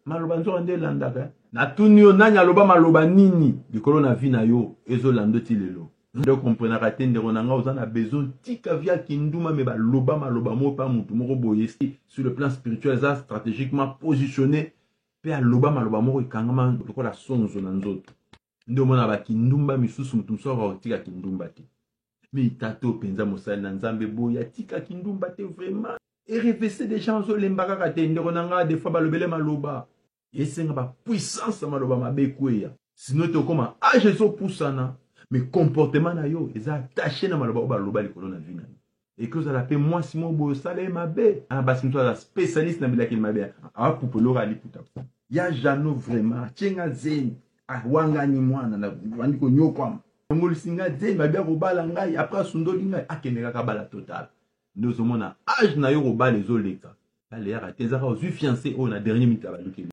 Maloba nzoka nde elandaka. Natuni yo, nani aloba maloba nini likolo na vie na yo ezolanda ti lelo? Nde okomprenaka te, ndeko na nga, oza na besoin tika vie ya kinduma. Me baloba maloba moko mpa mutu moko boye, sur le plan spirituel eza stratégiquement positionné, mpe aloba maloba moko ekangama lokola sonzo na nzoto. Nde omona bakindumba misusu, moto mosusu akoka kotika kindumba te. Me tato mpenza, mosali na Nzambe boye, atika kindumba te vraiment. Erevese déjà, ozolemba kaka te, ndeko na nga. Des fois balobele maloba, esenga bapuissance ya maloba mabe ekweya, sinon te okóma age ezopusana, mais comportement na yo eza attaché na maloba oyo baloba likolo na vie na yo. Eki ozala mpe mwasi moko boye, osala ye mabe. Ana basi mosusu aza spécialiste na bilakeli mabe, awapupa eloko aliputa ya Jano. Vraiment, atyenga zemi, awangani mwana, wandi konyokwama, ongolisi nga zemi, abi akobala ngai, après asundoli ngai, akende kaka bala total. Nde ozomona age na yo kobala ezoleka, baleyaka te, ezaka ozwi fiancé oyo na dernier minute abalukeli.